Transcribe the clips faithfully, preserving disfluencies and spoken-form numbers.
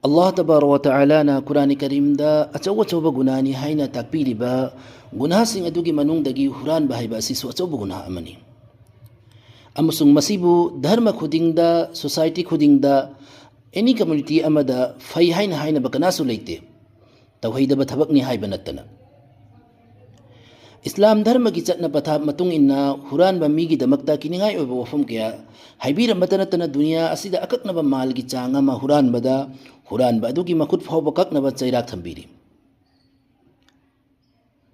ꯑꯜꯂꯥꯍ ꯇꯕꯥꯔꯛ ꯋꯥ ꯇꯥꯂꯥꯅ ꯀꯨꯔꯥꯟ ꯀꯔꯤꯝꯗ ꯑꯆꯧ ꯑꯆꯧꯕ ꯒꯨꯅꯥꯅꯤ ꯍꯥꯏꯅ ꯇꯥꯛꯄꯤꯔꯤꯕ ꯒꯨꯅꯥꯁꯤꯡ ꯑꯗꯨꯒꯤ ꯃꯅꯨꯡꯗꯒꯤ ꯍꯨꯔꯥꯟꯕ ꯍꯥꯏꯕ ꯑꯁꯤꯁꯨ ꯑꯆꯧꯕ ꯒꯨꯅꯥ ꯑꯃꯅꯤ꯫ ꯑꯃꯁꯨꯡ ꯃꯁꯤꯕꯨ ꯙꯔꯃ ꯈꯨꯗꯤꯡꯗ, ꯁꯣꯁꯥꯏꯇꯤ ꯈꯨꯗꯤꯡꯗ, ꯑꯦꯅꯤ ꯀꯝꯃ꯭ꯌꯨꯅꯤꯇꯤ ꯑꯃꯗ ꯐꯩ ꯍꯥꯏꯅ ꯍꯥꯏꯅꯕ ꯀꯅꯥꯁꯨ ꯂꯩꯇꯦ, ꯇꯧꯍꯩꯗꯕ ꯊꯕꯛꯅꯤ ꯍꯥꯏꯕ ꯅꯠꯇꯅ꯫ ꯏꯁꯂꯥꯝ ꯙꯔꯃꯒꯤ ꯆꯠꯅ ꯄꯊꯥꯞ ꯃꯇꯨꯡ ꯏꯟꯅ ꯍꯨꯔꯥꯟꯕ ꯃꯤꯒꯤꯗꯃꯛꯇ ꯀꯤꯅꯤꯡꯉꯥꯏ ꯑꯣꯏꯕ ꯋꯥꯐꯝ ꯀꯌꯥ ꯍꯥꯏꯕꯤꯔꯝꯕꯇ ꯅꯠꯇꯅ, ꯗꯨꯅꯤꯌꯥ ꯑꯁꯤꯗ ꯑꯀꯛꯅꯕ ꯃꯥꯜꯒꯤ ꯆꯥꯡ ꯑꯃ ꯍꯨꯔꯥꯟꯕꯗ, ꯍꯨꯔꯥꯟꯕ ꯑꯗꯨꯒꯤ ꯃꯈꯨꯠ ꯐꯥꯎꯕ ꯀꯛꯅꯕ ꯆꯩꯔꯥꯛ ꯊꯝꯕꯤꯔꯤ꯫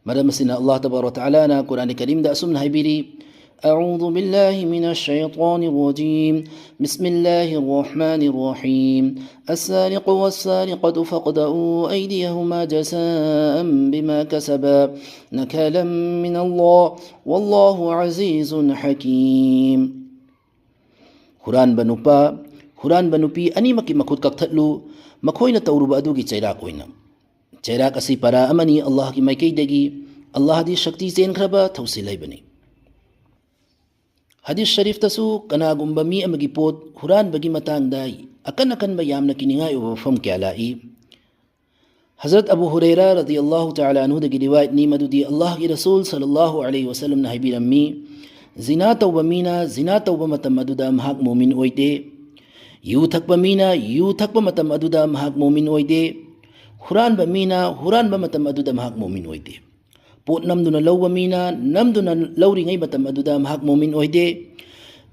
ꯃꯔꯝ ꯑꯁꯤꯅ ꯑꯜꯂꯥꯍ ꯇꯕꯥꯔꯛ ꯋꯥ ꯇꯥꯂꯥꯅ ꯀꯨꯔꯥꯟ ꯀꯔꯤꯝꯗ ꯑꯁꯨꯝꯅ ꯍꯥꯏꯕꯤꯔꯤ: "أعوذ بالله من الشيطان الرجيم. بسم الله الرحمن الرحيم. السارق والسارقة فاقطعوا أيديهما جزاء بما كسبا نكالا من الله والله عزيز حكيم." ꯍꯨꯔꯥꯟꯕ ꯅꯨꯄꯥ, ꯍꯨꯔꯥꯟꯕ ꯅꯨꯄꯤ ꯑꯅꯤꯃꯛꯀꯤ ꯃꯈꯨꯠ ꯀꯛꯊꯠꯂꯨ, ꯃꯈꯣꯏꯅ ꯇꯧꯔꯨꯕ ꯑꯗꯨꯒꯤ ꯆꯩꯔꯥꯛ ꯑꯣꯏꯅ꯫ ꯆꯩꯔꯥꯛ ꯑꯁꯤ ꯄꯔꯥ ꯑꯃꯅꯤ ꯑꯜꯂꯥꯍꯒꯤ ꯃꯥꯏꯀꯩꯗꯒꯤ꯫ ꯑꯜꯂꯥꯍꯗꯤ ꯁꯛꯇꯤ ꯆꯦꯟꯈ꯭ꯔꯕ, ꯊꯧꯁꯤꯜ ꯂꯩꯕꯅꯤ꯫ ꯍꯗꯤꯁ ꯁꯔꯤꯐꯇꯁꯨ ꯀꯅꯥꯒꯨꯝꯕ ꯃꯤ ꯑꯃꯒꯤ ꯄꯣꯠ ꯍꯨꯔꯥꯟꯕꯒꯤ ꯃꯇꯥꯡꯗ ꯑꯀꯟ ꯑꯀꯟꯕ ꯌꯥꯝꯅ ꯀꯤꯅꯤꯡꯉꯥꯏ ꯑꯣꯏꯕ ꯋꯥꯐꯝ ꯀꯌꯥ ꯂꯥꯛꯏ꯫ ꯍꯖꯔꯠ ꯑꯕꯨ ꯍꯨꯔꯩꯔꯥ ꯔꯗꯤꯌꯜꯂꯥꯍꯨ ꯇꯥꯂꯥ ꯑꯟꯍꯨꯗꯒꯤ ꯔꯤꯋꯥꯌꯠꯅꯤ, ꯃꯗꯨꯗꯤ ꯑꯜꯂꯥꯍꯒꯤ ꯔꯁꯨꯜ ꯁꯜꯂꯜꯂꯥꯍꯨ ꯑꯂꯩꯍꯤ ꯋꯁꯜꯂꯝꯅ ꯍꯥꯏꯕꯤꯔꯝꯃꯤ, "ꯖꯤꯅꯥ ꯇꯧꯕ ꯃꯤꯅ ꯖꯤꯅꯥ ꯇꯧꯕ ꯃꯇꯝ ꯑꯗꯨꯗ ꯃꯍꯥꯛ ꯃꯣꯃꯤꯟ ꯑꯣꯏꯗꯦ꯫ ꯌꯨ ꯊꯛꯄ ꯃꯤꯅ ꯌꯨ ꯊꯛꯄ ꯃꯇꯝ ꯑꯗꯨꯗ ꯃꯍꯥꯛ ꯃꯣꯃꯤꯟ ꯑꯣꯏꯗꯦ꯫ ꯍꯨꯔꯥꯟꯕ ꯃꯤꯅ ꯍꯨꯔꯥꯟꯕ ꯃꯇꯝ ꯑꯗꯨꯗ ꯃꯍꯥꯛ ꯃꯣꯃꯤꯟ ꯑꯣꯏꯗꯦ꯫ ꯄꯣꯠ ꯅꯝꯗꯨꯅ ꯂꯧꯕ ꯃꯤꯅ ꯅꯝꯗꯨꯅ ꯂꯧꯔꯤꯉꯩ ꯃꯇꯝ ꯑꯗꯨꯗ ꯃꯍꯥꯛ ꯃꯣꯃꯤꯟ ꯑꯣꯏꯗꯦ꯫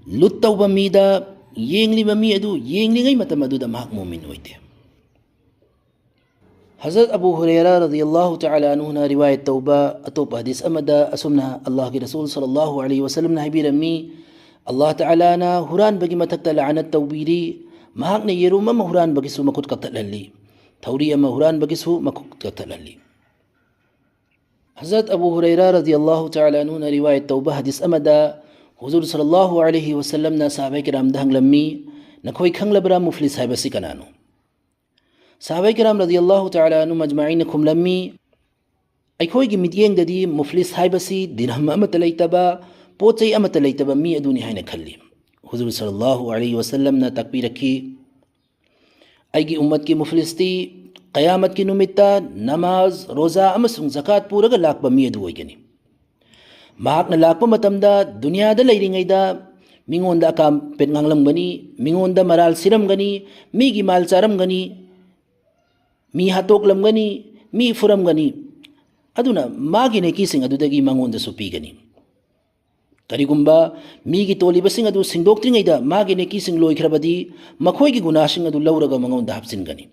ꯂꯨꯠ ꯇꯧꯕ ꯃꯤꯗ ꯌꯦꯡꯂꯤꯕ ꯃꯤ ꯑꯗꯨ ꯌꯦꯡꯂꯤꯉꯩ ꯃꯇꯝ ꯑꯗꯨꯗ ꯃꯍꯥꯛ ꯃꯣꯃꯤꯟ ꯑꯣꯏꯗꯦ꯫" ꯍꯖꯔꯠ ꯑꯕꯨ ꯍꯨꯔꯩꯔꯥ ꯔꯗꯤꯌꯜꯂꯥꯍꯨ ꯇꯥꯂꯥ ꯑꯟꯍꯨꯅ ꯔꯤꯋꯥꯌꯠ ꯇꯧꯕ ꯑꯇꯣꯞꯄ ꯍꯗꯤꯁ ꯑꯃꯗ ꯑꯁꯨꯝꯅ ꯑꯜꯂꯥꯍꯒꯤ ꯔꯁꯨꯜ ꯁꯜꯂꯜꯂꯥꯍꯨ ꯑꯂꯩꯍꯤ ꯋꯁꯜꯂꯝꯅ ꯍꯥꯏꯕꯤꯔꯝꯃꯤ, "ꯑꯜꯂꯥꯍ ꯇꯥꯂꯥꯅ ꯍꯨꯔꯥꯟꯕꯒꯤ ꯃꯊꯛꯇ ꯂꯥꯅꯠ ꯇꯧꯕꯤꯔꯤ, ꯃꯍꯥꯛꯅ ꯌꯦꯔꯨꯝ ꯑꯃ ꯍꯨꯔꯥꯟꯕꯒꯤꯁꯨ ꯃꯈꯨꯠ ꯀꯛꯊꯠꯍꯜꯂꯤ, ꯊꯧꯔꯤ ꯑꯃ ꯍꯨꯔꯥꯟꯕꯒꯤꯁꯨ ꯃꯈꯨꯠ ꯀꯛꯊꯠꯍꯜꯂꯤ꯫" ꯍꯖꯔꯠ ꯑꯕꯨ ꯍꯨꯔꯩꯔꯥ ꯔꯗꯤꯌꯜꯂꯥꯍꯨ ꯇꯥꯂꯥ ꯑꯟꯍꯨꯅ ꯔꯤꯋꯥꯌꯠ ꯇꯧꯕ ꯍꯗꯤꯁ ꯑꯃꯗ ꯍꯨꯖꯨꯔ ꯁꯜꯂꯜꯂꯥꯍꯨ ꯑꯂꯩꯍꯤ ꯋꯁꯜꯂꯝꯅ ꯁꯍꯥꯕꯥꯏ ꯀꯤꯔꯥꯝꯗ ꯍꯪꯂꯝꯃꯤ, "ꯅꯈꯣꯏ ꯈꯪꯂꯕ꯭ꯔꯥ ꯃꯨꯐꯂꯤꯁ ꯍꯥꯏꯕꯁꯤ ꯀꯅꯥꯅꯣ?" ꯁꯍꯥꯕꯥꯏ ꯀꯤꯔꯥꯝ ꯔꯗꯤꯌꯜꯂꯥꯍꯨ ꯇꯥꯂꯥ ꯑꯟꯍꯨꯝ ꯑꯖꯃꯥꯏꯟꯅ ꯈꯨꯝꯂꯝꯃꯤ, "ꯑꯩꯈꯣꯏꯒꯤ ꯃꯤꯠꯌꯦꯡꯗꯗꯤ ꯃꯨꯐꯂꯤꯁ ꯍꯥꯏꯕꯁꯤ ꯗꯤꯔꯍꯝ ꯑꯃꯠꯇ ꯂꯩꯇꯕ, ꯄꯣꯠ ꯆꯩ ꯑꯃꯠꯇ ꯂꯩꯇꯕ ꯃꯤ ꯑꯗꯨꯅꯤ ꯍꯥꯏꯅ ꯈꯜꯂꯤ꯫" ꯍꯨꯖꯨꯔ ꯁꯜꯂꯜꯂꯥꯍꯨ ꯑꯂꯩꯍꯤ ꯋꯁꯜꯂꯝꯅ ꯇꯥꯛꯄꯤꯔꯛꯈꯤ, ꯑꯩꯒꯤ ꯎꯝꯃꯠꯀꯤ ꯃꯨꯐꯂꯤꯁꯇꯤ ꯀꯌꯥꯃꯠꯀꯤ ꯅꯨꯃꯤꯠꯇ ꯅꯃꯥꯖ, ꯔꯣꯖꯥ ꯑꯃꯁꯨꯡ ꯖꯀꯥꯠ ꯄꯨꯔꯒ ꯂꯥꯛꯄ ꯃꯤ ꯑꯗꯨ ꯑꯣꯏꯒꯅꯤ꯫ ꯃꯍꯥꯛꯅ ꯂꯥꯛꯄ ꯃꯇꯝꯗ ꯗꯨꯅꯤꯌꯥꯗ ꯂꯩꯔꯤꯉꯩꯗ ꯃꯤꯉꯣꯟꯗ ꯑꯀꯥꯝꯄꯦꯠ ꯉꯥꯡꯂꯝꯒꯅꯤ, ꯃꯤꯉꯣꯟꯗ ꯃꯔꯥꯜ ꯁꯤꯔꯝꯒꯅꯤ, ꯃꯤꯒꯤ ꯃꯥꯜ ꯆꯥꯔꯝꯒꯅꯤ, ꯃꯤ ꯍꯥꯠꯇꯣꯛꯂꯝꯒꯅꯤ, ꯃꯤ ꯐꯨꯔꯝꯒꯅꯤ꯫ ꯑꯗꯨꯅ ꯃꯥꯒꯤ ꯅꯦꯀꯤꯁꯤꯡ ꯑꯗꯨꯗꯒꯤ ꯃꯉꯣꯟꯗꯁꯨ ꯄꯤꯒꯅꯤ꯫ ꯀꯔꯤꯒꯨꯝꯕ ꯃꯤꯒꯤ ꯇꯣꯜꯂꯤꯕꯁꯤꯡ ꯑꯗꯨ ꯁꯦꯡꯗꯣꯛꯇ꯭ꯔꯤꯉꯩꯗ ꯃꯥꯒꯤ ꯅꯦꯀꯤꯁꯤꯡ ꯂꯣꯏꯈ꯭ꯔꯕꯗꯤ, ꯃꯈꯣꯏꯒꯤ ꯒꯨꯅꯥꯁꯤꯡ ꯑꯗꯨ ꯂꯧꯔꯒ ꯃꯉꯣꯟꯗ ꯍꯥꯞꯆꯤꯟꯒꯅꯤ꯫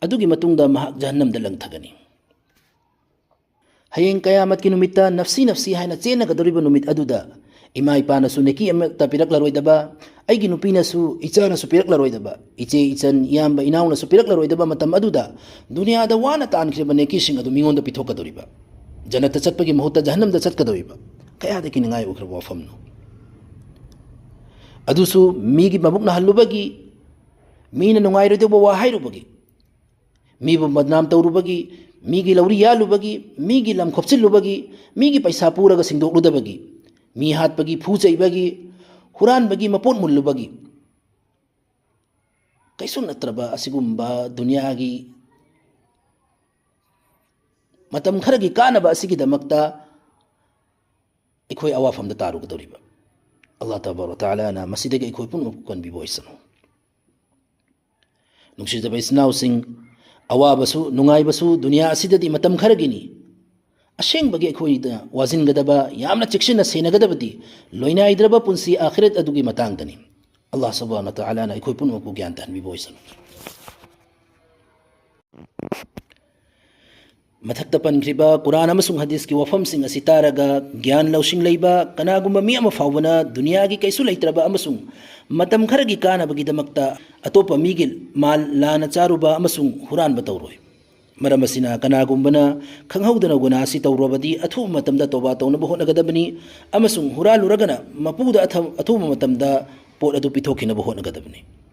ꯑꯗꯨꯒꯤ ꯃꯇꯨꯡꯗ ꯃꯍꯥꯛ ꯖꯍꯟꯅꯝꯗ ꯂꯪꯊꯒꯅꯤ꯫ ꯍꯌꯦꯡ ꯀꯌꯥꯃꯠꯀꯤ ꯅꯨꯃꯤꯠꯇ ꯅꯐꯁꯤ ꯅꯐꯁꯤ ꯍꯥꯏꯅ ꯆꯦꯟꯅꯒꯗꯧꯔꯤꯕ ꯅꯨꯃꯤꯠ ꯑꯗꯨꯗ, ꯏꯃꯥ ꯏꯄꯥꯅꯁꯨ ꯅꯦꯀꯤ ꯑꯃꯠꯇ ꯄꯤꯔꯛꯂꯔꯣꯏꯗꯕ, ꯑꯩꯒꯤ ꯅꯨꯄꯤꯅꯁꯨ, ꯏꯆꯥꯅꯁꯨ ꯄꯤꯔꯛꯂꯔꯣꯏꯗꯕ, ꯏꯆꯦ ꯏꯆꯟ ꯏꯌꯥꯝꯕ ꯏꯅꯥꯎꯅꯁꯨ ꯄꯤꯔꯛꯂꯔꯣꯏꯗꯕ ꯃꯇꯝ ꯑꯗꯨꯗ, ꯗꯨꯅꯤꯌꯥꯗ ꯋꯥꯅ ꯇꯥꯟꯈ꯭ꯔꯤꯕ ꯅꯦꯀꯤꯁꯤꯡ ꯑꯗꯨ ꯃꯤꯉꯣꯟꯗ ꯄꯤꯊꯣꯛꯀꯗꯧꯔꯤꯕ, ꯖꯟꯅꯠꯇ ꯆꯠꯄꯒꯤ ꯃꯍꯨꯠꯇ ꯖꯍꯟꯅꯝꯗ ꯆꯠꯀꯗꯧꯔꯤꯕ, ꯀꯌꯥꯗꯒꯤ ꯅꯤꯡꯉꯥꯏ ꯑꯣꯏꯈ꯭ꯔꯕ ꯋꯥꯐꯝꯅꯣ! ꯑꯗꯨꯁꯨ ꯃꯤꯒꯤ ꯃꯕꯨꯛ ꯅꯥꯍꯜꯂꯨꯕꯒꯤ, ꯃꯤꯅ ꯅꯨꯡꯉꯥꯏꯔꯣꯏꯗꯧꯕ ꯋꯥ ꯍꯥꯏꯔꯨꯕꯒꯤ, ꯃꯤꯕꯨ ꯕꯗꯅꯥꯝ ꯇꯧꯔꯨꯕꯒꯤ, ꯃꯤꯒꯤ ꯂꯧꯔꯤ ꯌꯥꯜꯂꯨꯕꯒꯤ, ꯃꯤꯒꯤ ꯂꯝ ꯈꯣꯞꯆꯤꯜꯂꯨꯕꯒꯤ, ꯃꯤꯒꯤ ꯄꯩꯁꯥ ꯄꯨꯔꯒ ꯁꯤꯡꯗꯣꯛꯂꯨꯗꯕꯒꯤ, ꯃꯤ ꯍꯥꯠꯄꯒꯤ, ꯐꯨ ꯆꯩꯕꯒꯤ, ꯍꯨꯔꯥꯟꯕꯒꯤ, ꯃꯄꯣꯠ ꯃꯨꯜꯂꯨꯕꯒꯤ, ꯀꯩꯁꯨ ꯅꯠꯇ꯭ꯔꯕ ꯑꯁꯤꯒꯨꯝꯕ ꯗꯨꯅꯤꯌꯥꯒꯤ ꯃꯇꯝ ꯈꯔꯒꯤ ꯀꯥꯟꯅꯕ ꯑꯁꯤꯒꯤꯗꯃꯛꯇ ꯑꯩꯈꯣꯏ ꯑꯋꯥꯐꯝꯗ ꯇꯥꯔꯨꯒꯗꯧꯔꯤꯕ꯫ ꯑꯜꯂꯥꯍ ꯇꯕꯥꯔꯛ ꯋ ꯇꯥꯂꯥꯅ ꯃꯁꯤꯗꯒꯤ ꯑꯩꯈꯣꯏ ꯄꯨꯝꯅꯃꯛꯄꯨ ꯀꯟꯕꯤꯕ ꯑꯣꯏꯁꯅꯨ꯫ ꯅꯨꯡꯁꯤꯖꯕ ꯏꯆꯤꯟ ꯏꯅꯥꯎꯁꯤꯡ, ꯑꯋꯥꯕꯁꯨ ꯅꯨꯡꯉꯥꯏꯕꯁꯨ ꯗꯨꯅꯤꯌꯥ ꯑꯁꯤꯗꯗꯤ ꯃꯇꯝ ꯈꯔꯒꯤꯅꯤ꯫ ꯑꯁꯦꯡꯕꯒꯤ ꯑꯩꯈꯣꯏꯗ ꯋꯥꯁꯤꯟꯒꯗꯕ, ꯌꯥꯝꯅ ꯆꯦꯛꯁꯤꯟꯅ ꯁꯦꯟꯅꯒꯗꯕꯗꯤ ꯂꯣꯏꯅꯥꯏꯗ꯭ꯔꯕ ꯄꯨꯟꯁꯤ ꯑꯥꯈꯤꯔꯠ ꯑꯗꯨꯒꯤ ꯃꯇꯥꯡꯗꯅꯤ꯫ ꯑꯜꯂꯥꯍ ꯁꯨꯕꯍꯥꯅꯍꯨ ꯋ ꯇꯥꯂꯥꯅ ꯑꯩꯈꯣꯏ ꯄꯨꯝꯅꯃꯛꯄꯨ ꯒ꯭ꯌꯥꯟ ꯇꯥꯍꯟꯕꯤꯕ ꯑꯣꯏꯁꯅꯨ꯫ ꯃꯊꯛꯇ ꯄꯟꯈ꯭ꯔꯤꯕ ꯀꯨꯔꯥꯟ ꯑꯃꯁꯨꯡ ꯍꯗꯤꯁꯀꯤ ꯋꯥꯐꯝꯁꯤꯡ ꯑꯁꯤ ꯇꯥꯔꯒ, ꯒ꯭ꯌꯥꯟ ꯂꯧꯁꯤꯡ ꯂꯩꯕ ꯀꯅꯥꯒꯨꯝꯕ ꯃꯤ ꯑꯃ ꯐꯥꯎꯕꯅ ꯗꯨꯅꯤꯌꯥꯒꯤ ꯀꯩꯁꯨ ꯂꯩꯇ꯭ꯔꯕ ꯑꯃꯁꯨꯡ ꯃꯇꯝ ꯈꯔꯒꯤ ꯀꯥꯟꯅꯕꯒꯤꯗꯃꯛꯇ ꯑꯇꯣꯞꯄ ꯃꯤꯒꯤ ꯃꯥꯜ ꯂꯥꯟꯅ ꯆꯥꯔꯨꯕ ꯑꯃꯁꯨꯡ ꯍꯨꯔꯥꯟꯕ ꯇꯧꯔꯣꯏ꯫ ꯃꯔꯝ ꯑꯁꯤꯅ, ꯀꯅꯥꯒꯨꯝꯕꯅ ꯈꯪꯍꯧꯗꯅ ꯒꯨꯅꯥ ꯑꯁꯤ ꯇꯧꯔꯨꯔꯕꯗꯤ, ꯑꯊꯨꯕ ꯃꯇꯝꯗ ꯇꯧꯕꯥ ꯇꯧꯅꯕ ꯍꯣꯠꯅꯒꯗꯕꯅꯤ ꯑꯃꯁꯨꯡ ꯍꯨꯔꯥꯜꯂꯨꯔꯒꯅ ꯃꯄꯨꯗ ꯑꯊ-, ꯑꯊꯨꯕ ꯃꯇꯝꯗ ꯄꯣꯠ ꯑꯗꯨ ꯄꯤꯊꯣꯛꯈꯤꯅꯕ ꯍꯣꯠꯅꯒꯗꯕꯅꯤ꯫